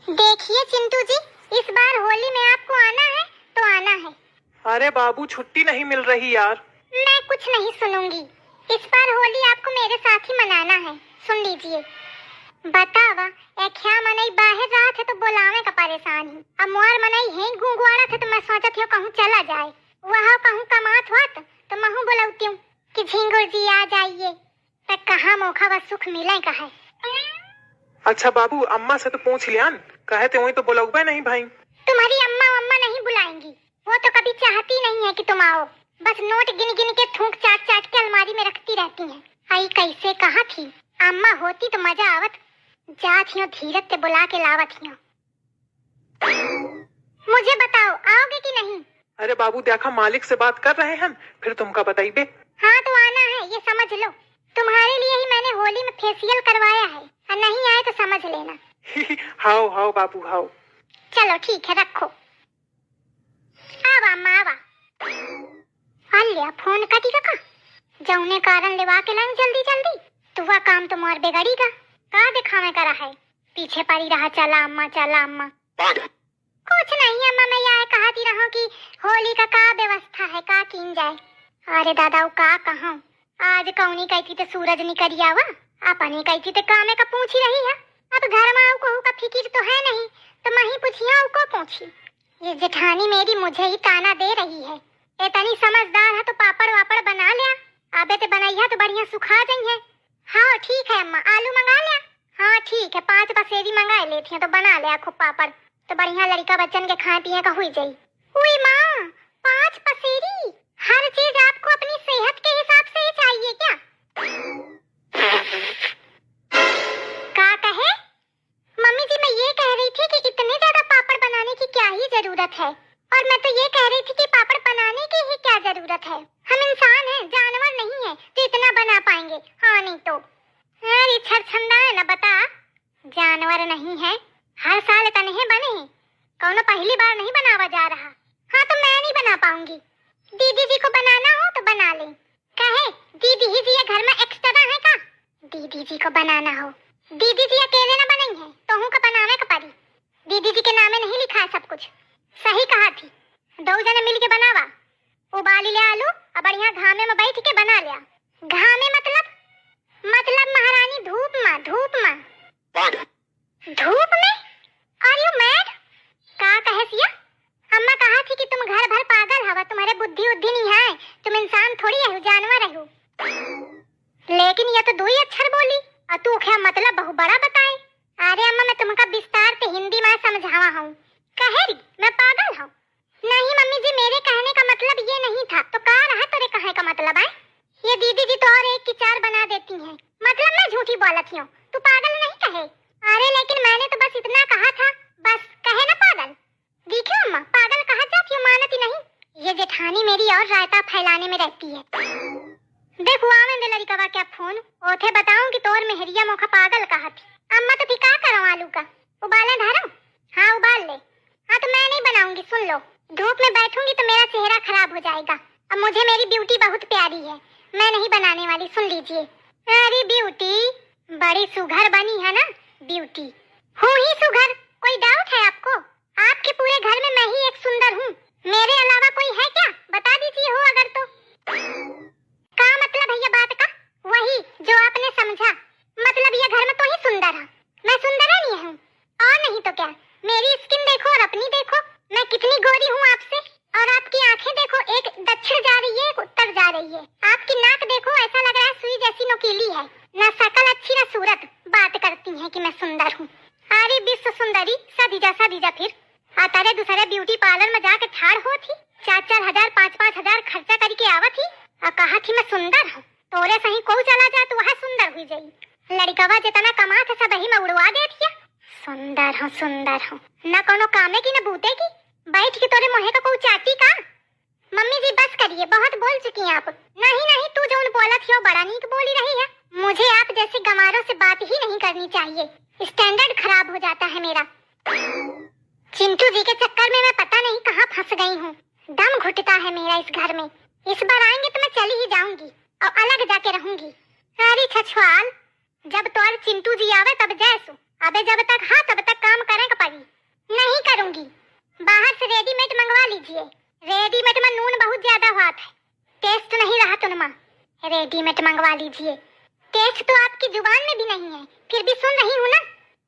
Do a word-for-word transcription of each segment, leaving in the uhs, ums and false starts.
देखिए चिंटू जी, इस बार होली में आपको आना है तो आना है। अरे बाबू, छुट्टी नहीं मिल रही यार। मैं कुछ नहीं सुनूंगी, इस बार होली आपको मेरे साथ ही मनाना है। सुन लीजिए, बतावा, ए ख्या मनई बाहर रहत है तो बोलावे का परेशान ही। अब मोर मनई है गुंगुआड़त है तो मैं सोचत हूँ कहूँ चला जाए, वह कहूँ कमात होत तो महू बोलौती हूँ कि झिंगुर जी आ जाइए, त कहाँ मोखा व सुख मिले कहे। अच्छा बाबू, अम्मा से तो पूछ लियान, कहे ते वही तो बोलौबे नहीं भाई। तुम्हारी अम्मा अम्मा नहीं बुलाएंगी, वो तो कभी चाहती नहीं है कि तुम आओ, बस नोट गिन गिन के थूक चाट चाट के अलमारी में रखती रहती हैं। आई कैसे कहा थी, अम्मा होती तो मजा आवत। जात हियो धीरज से बुला के लावत हियो। मुझे बताओ, आओगे कि नहीं? अरे बाबू, देखा मालिक से बात कर रहे हैं, फिर तुमका बताइबे। हाँ तो आना है, ये समझ लो, तुम्हारे लिए ही मैंने होली में फेशियल करवाया है, और नहीं आए तो समझ लेना। हाओ हाओ बाबू हाओ। चलो ठीक है, रखो। आवा अम्मा आवा। अल्या, फोन कटी का का? जौने कारण लेवा के लाइन जल्दी जल्दी, तो वह काम तो मोर बिगड़ी गा। का दिखावे करा है? पीछे पड़ी रहा, चला अम्मा, चला अम्मा। कुछ नहीं अम्मा, मैं यह कहती रहूं कि होली का का व्यवस्था है, का कीन जाए। अरे दादा, वो का कहूं, आज कौनी कहती तो सूरज निकल आवा, अपनी कहती तो कामे का पूछ ही रही है। अब घर में आऊ कहू का फिकिर तो है नहीं, तो मैं ही पूछिया, को पूछी। ये जेठानी मेरी मुझे ही ताना दे रही है। इतनी समझदार है तो पापड़ वापड़ बना लिया, अबे ते बनैया तो बढ़िया सुखा गई है। हाँ ठीक है अम्मा, आलू मंगा लिया। हाँ ठीक है, पाँच पसेरी मंगा लेती हैं तो बना लिया खूब पापड़, तो बढ़िया लड़का बच्चन के खाए पिए का हुई जाई। हुई माँ, पाँच पसेरी? हर चीज आपको अपनी सेहत के हिसाब से ही चाहिए क्या? का कहे? मम्मी जी, मैं ये कह रही थी कि इतने ज्यादा पापड़ बनाने की क्या ही जरूरत है, और मैं तो ये कह रही थी कि पापड़ बनाने की ही क्या जरूरत है। हम इंसान हैं, जानवर नहीं है जो इतना बना पाएंगे। हाँ नहीं तो। अरे छरछंदा है ना, बता, जानवर नहीं है, हर साल तनहे बने हैं, कौनो पहली बार नहीं बनावा जा रहा। हाँ तो मैं नहीं बना पाऊंगी, दीदी जी को बनाना हो तो बना ले। कहे, दीदी ही जी ये घर में एक्स्ट्रा है का? दीदी जी को बनाना हो, दीदी जी अकेले ना बनई है, तोहू का बनावे का पड़ी। दीदी जी के नामे नहीं लिखा है सब कुछ। सही कहा थी, दो जने मिल के बनावा। उबाली ले आलू, अब बढ़िया घामे में बैठ के बना लिया। घामे मतलब? मतलब महारानी धूप में, धूप में। धूप में? Are you mad? का कहे सिया? अम्मा कहा थी कि तुम घर भर पागल हवा, तुम्हारे बुद्धि उद्धि नहीं है, तुम इंसान थोड़ी हो, जानवर हो। लेकिन यह तो दो ही अक्षर बोली और तू क्या मतलब बहु बड़ा बताए। अरे अम्मा, मैं तुमका विस्तार से हिंदी में समझावा हूँ। कहे री, मैं पागल हूँ? नहीं मम्मी जी, मेरे कहने का मतलब ये नहीं था। तो का रहा तेरे कहे का मतलब आए? ये दीदी जी तो और एक की चार बना देती हैं। मतलब मैं झूठी बोलत हूँ, तू पागल नहीं कहे। अरे लेकिन मैंने तो बस इतना कहा था, बस कहे ना पागल। देखियो अम्मा, पागल कहा जाती हो, मानती नहीं। ये जेठानी मेरी और रायता फैलाने में रहती है। देखो आवे दे लड़िकवा क्या फोन, ओथे बताऊं कि तोर मेहरिया मोखा पागल कहा थी। अम्मा तो फिर का करो आलू का उबाला धरो। हाँ उबाल ले। हाँ तो मैं नहीं बनाऊंगी, सुन लो, धूप में बैठूंगी तो मेरा चेहरा खराब हो जाएगा। अब मुझे मेरी ब्यूटी बहुत प्यारी है, मैं नहीं बनाने वाली, सुन लीजिए। अरे ब्यूटी, बड़ी सुघर बनी है ना ब्यूटी। हूँ ही सुघर, कोई डाउट है आपको? आपके पूरे घर में मैं ही एक सुंदर हूँ, मेरे अलावा कोई है क्या? बता दीजिए हो अगर तो। का मतलब है ये बात का? वही जो आपने समझा, मतलब ये घर में तो ही सुंदर है, मैं सुंदर है नहीं हूँ? और नहीं तो क्या, मेरी स्किन देखो और अपनी देखो, मैं कितनी गोरी हूँ आपसे। और आपकी आंखें देखो, एक दक्षिण जा रही है, एक उत्तर जा रही है। आपकी नाक देखो, ऐसा लग रहा है सुई जैसी नोकीली है। ना शकल अच्छी ना सूरत, बात करती हैं कि मैं सुंदर हूँ। अरे विश्व सुंदरी, सदी जा, सदी जा फिर। आ तारे दूसरे ब्यूटी पार्लर में जाके ठाड़ हो थी, चार चार हजार, पाँच पाँच हजार खर्चा करके आवा थी, आ कहा थी मैं सुंदर हूँ। तोरे सही को चला जा तो वह सुंदर हुई जाई। लड़िकवा जितना कमा था सब ही में उड़वा दे दिया। सुंदर हूँ, सुंदर हूँ, न कोनो कामे की न बूते की। बैठ के तोरे मोहे का कोई चाटी का? मम्मी जी बस करिए, बहुत बोल चुकी हैं आप। नहीं नहीं, तू जौन बोलत हो बड़ा नीक बोली रही है। मुझे आप जैसे गंवारों से बात ही नहीं करनी चाहिए, स्टैंडर्ड खराब हो जाता है मेरा। चिंटू जी के चक्कर में मैं पता नहीं कहाँ फंस गई हूँ, दम घुटता है मेरा इस घर में। इस बार आएंगे तो मैं चली ही जाऊंगी और अलग जाके रहूंगी। अरे छछवाल, जब तोर चिंटू जी आवे तब जैसु, अबे जब तक हाँ तब तक काम करे के पड़ी। नहीं करूंगी, बाहर से रेडीमेड मंगवा लीजिए। रेडीमेड में नून बहुत ज्यादा होत है, टेस्ट नहीं रहत उनमा। रेडीमेड मंगवा लीजिए, टेस्ट तो आपकी जुबान में भी नहीं है, फिर भी सुन रही हूँ ना।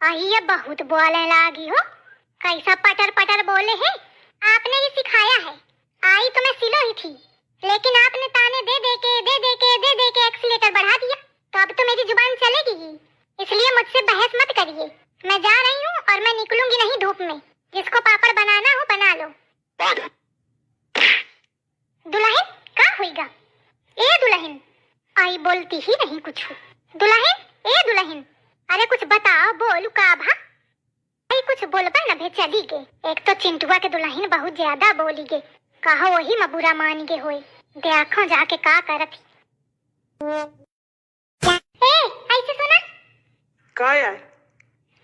अही, ये बहुत बोले लागी हो, कैसा पटर पटर बोले है। आपने ही सिखाया है, आई तो मैं सिलो ही थी, लेकिन आपने ताने दे दे के, दे दे के, दे दे के एक्सीलेटर बढ़ा दिया, तो अब तो मेरी जुबान चलेगी ही। इसलिए मुझसे बहस मत करिए, मैं जा रही हूँ और मैं निकलूंगी नहीं धूप में। जिसको पापड़ बनाना हो बना लो। दुलहिन, का होइगा? ए दुलहिन, आई बोलती ही नहीं कुछ। दुलहिन, ए दुलहिन, अरे कुछ बताओ, बोलू का भा? आई कुछ बोलबा न भे, चली गे। एक तो चिंटुआ के दुलहिन बहुत ज्यादा बोली गे, कहो वही में बुरा मान गे होई। देखो जाके का करत ही। ए, ऐसे सुना। का यार?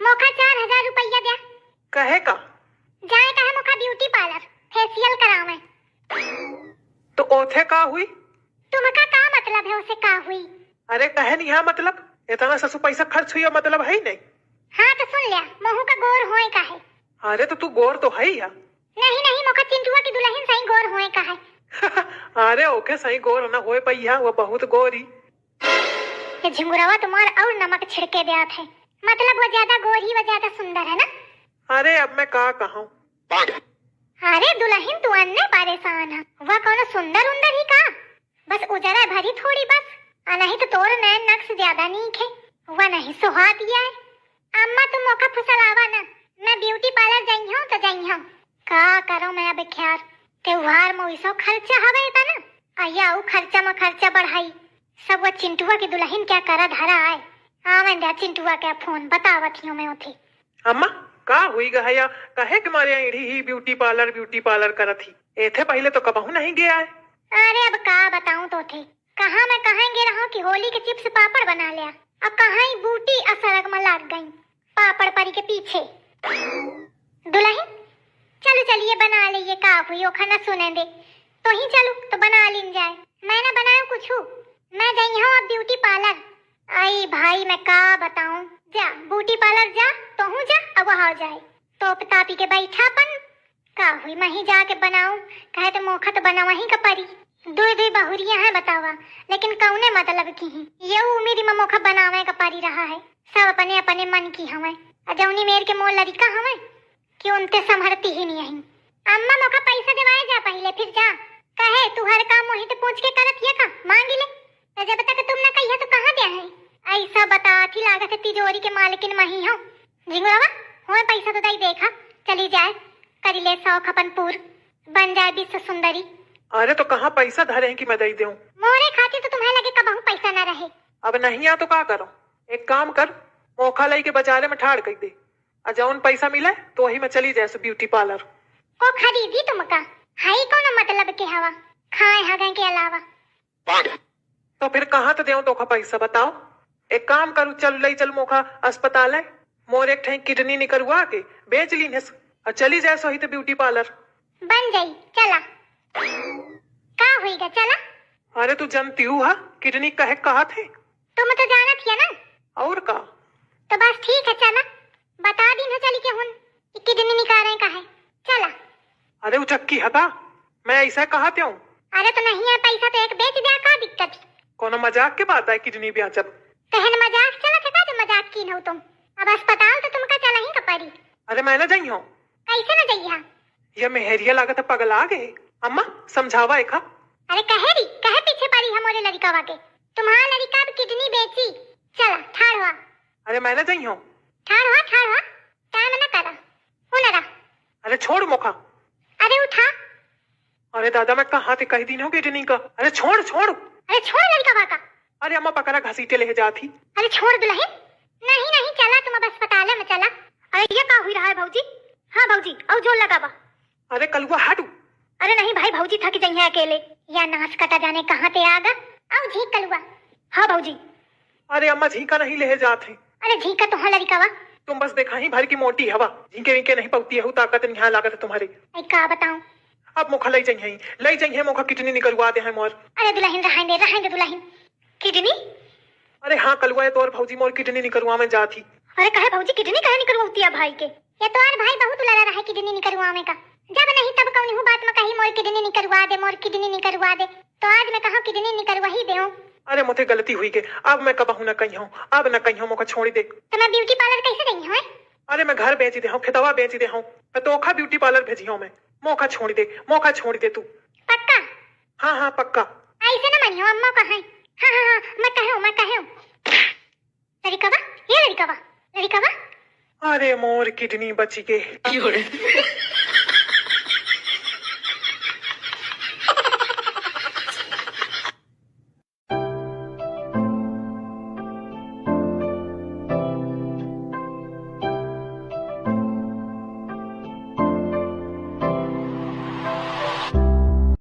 मोखा चार हजार रुपया द्या। कहे का? जाए कहे मोखा ब्यूटी पार्लर, फेशियल करावे। तो ओथे का हुई? तुमका का मतलब है उसे का हुई? अरे कहे नहीं है मतलब, इतना ससु पैसा खर्च हुई है मतलब है ही नहीं। हाँ तो सुन लिया, महू का गोर होए का है। अरे तो तू गोर तो है ही है। नहीं नहीं, मोखा चिंटुआ की दुलहिन सही गोर होए का है। अरे ओके सही गोर न होए पइहा, वो बहुत गोरी। ये झिंगुरवा तुम्हार और नमक छिड़के देत है, मतलब वो ज्यादा गोरी, वो ज्यादा सुंदर है ना। अरे अब मैं का कहूँ। अरे दुलहिन तू अन्ने परेशान है, वह कौनो सुंदर उंदर ही का? बस उजरा भरी थोड़ी बस, आ नहीं तो तोर नैन नक्श ज्यादा नीक है, वह नहीं सुहात है। अम्मा तुम मोखा फुसलावा ना, मैं ब्यूटी पार्लर जइहूँ तो जइहूँ। का करो मैं अब ख्यार, त्योहार में वैसो खर्चा हवे ता ना, अया उ खर्चा में खर्चा बढ़ाई। सब वो चिंटुआ की दुलहिन क्या करा धरा आए। आवे द्या चिंटुआ के फोन बतावत हियो मैं उठे। अम्मा, का हुई गा है या? कहे के मारे इढ़ी ही ब्यूटी पार्लर, ब्यूटी पार्लर करत ही? एथे पहिले तो कबहू नहीं गया है। अरे अब का बताऊं तो थे, कहाँ मैं कहेंगे रहो कि होली के चिप्स पापड़ बना लिया, अब कहाँ ही बूटी असरग में लाग गई पापड़ परी के पीछे। दुलहिन, चलो चलिए बना लिए, का हुई ओखा न सुने दे, तो ही चलो तो बना लीन जाए। मैं ना बनाऊं कुछ, मैं गई हूँ अब ब्यूटी पार्लर। आई भाई मैं का बताऊं, जा ब्यूटी पार्लर जा, तो हूँ जा अब वहाँ जाए, तोप तापी के बैठा अपन। का हुई, मैं ही जाके बनाऊं, कहे तो मोखा तो बनावा ही का परी। दुई दुई बहुरिया है बतावा, लेकिन कौने मतलब की ही? ये उमिर में मोखा बनावे का परी रहा है, सब अपने अपने मन की हवे। आ जौनी मेर के मोर लड़िका हवे कि उनते संभरती ही नहीं है। अम्मा मोखा पैसा देवाए जा पहिले, फिर जा। कहे तू हर काम वही तो पूछ के करत हिया का, मांगी ले। तो जब तक तुम ना कहिया तो कहाँ दे है? ऐसा बताती लागत है तिजोरी के मालकिन मही हो। झिंगुरवा, होए पैसा तो दई देखा, चली जाए, करी ले शौक अपन पूर, बन जाए विश्व सुंदरी। अरे तो कहाँ पैसा धरे हैं कि मैं दई देऊं? मोरे खातिर तो तुम्हारे लगे कबहू पैसा ना रहे। अब नहीं आ तो का करो, एक काम कर, मोखा लई के बाजारे में ठाड़ कर दे, आ जौन पैसा मिले तो वही में चली जाए सो ब्यूटी पार्लर। को खरीदी तुमका, हाई कौन मतलब के हवा, खाए हगए के अलावा। तो फिर कहाँ तो देऊं तोखा पैसा बताओ? एक काम करू, चल लई चल मोखा अस्पताल है, मोर एक ठे किडनी निकरवा के बेच लीन्हेस और चली जाए सोही तो ब्यूटी पार्लर। बन जाई, चला। का होई गा, चला। अरे तू जनती हूँ हा, किडनी कहे कहा थे? तुम तो जानत हिया ना। और का? तो बस ठीक है, चला। बता दीन है चली के हुन कि किडनी निकाले का है, चला। अरे उचक्की हका, मैं ऐसा कहा ते हूँ। अरे तो नहीं है पैसा तो एक बेच दिया, का दिक्कत? कोनो मजाक के बात है, किडनी बेचब? तहन मजाक चलत है का जो मजाक कीन हो तुम? अब अस्पताल तो तुमका चला ही का परी। अरे मैं ना जाई हूँ। कैसे ना जइहा? ये मेहरिया लागत है पगला गए। अम्मा समझावा एका। अरे कहे री, कहे पीछे पड़ी हमरे लड़िकावा के। तुम्हारा लड़िका अब किडनी बेची। चला ठाड़ हुआ। अरे मैं ना जाई हूँ। ठाड़ हुआ, ठाड़ हुआ, काम ना करा। उनरा। अरे छोड़ मोखा। अरे उठा। अरे दादा, मैं कहाँ थे कही दीन हो किडनी का। अरे छोड़, छोड़। अरे छोड़ लड़िकावा का। अरे अम्मा पकड़ा घसीटे ले जात ही। अरे छोड़ दुलहिन। नहीं, नहीं, चला तुम अब अस्पताल में चला। अरे ये का हुई रहा है भौजी? हाँ भौजी, अउ जोर लगावा। अरे कलुआ हटू। अरे नहीं भाई, भौजी थक जइहैं अकेले। या नास कटा जाने कहाँ ते आगा। अउ झींक कलुआ। हाँ भौजी। अरे अम्मा झींका नहीं ले जात है। अरे झींका तो हाँ लड़िकावा। तुम बस देखा ही भर की मोटी हवा, झींके विंके नहीं पौती है, ताकत नहीं है लागत है तुम्हारी। ऐ का बताऊं? अब मोखा लई जइहैं, लई जइहैं मोखा किडनी निकलवा दे हैं मोर। अरे दुलहिन रहने दे, रहने दे दुलहिन। किडनी? अरे हाँ कलुआ, ये तोर भौजी मोर किडनी निकलवा में जात ही। अरे कहे भौजी किडनी कहे निकलवा होती है भाई के? ये तोहार भाई बहुत उलरा रहा है किडनी निकरवावे का। जब नहीं तब कौनिहू बात में कही, "मोर किडनी निकरवा दे, मोर किडनी निकरवा दे।" तो आज मैं कहा किडनी निकरवा ही देउ। अरे मोथे गलती हुई गे, अब मैं कबहू न कहियो, अब न कहियो, मोका छोड़ी दे। तो मैं ब्यूटी पार्लर कैसे गई हूँ? अरे मैं घर बेची देहूँ, खेतवा बेची देहूँ, मैं तोका ब्यूटी पार्लर भेजियो मैं। मोका छोड़ी दे, मोका छोड़ी दे तू। पक्का? हाँ हाँ पक्का। ऐसे न मानियो, अम्मा का है। हाँ हाँ हाँ, मैं कहूँ, मैं कहूँ। लड़िकवा, ये लड़िकवा, लड़िकवा। अरे मोर किडनी बची गे।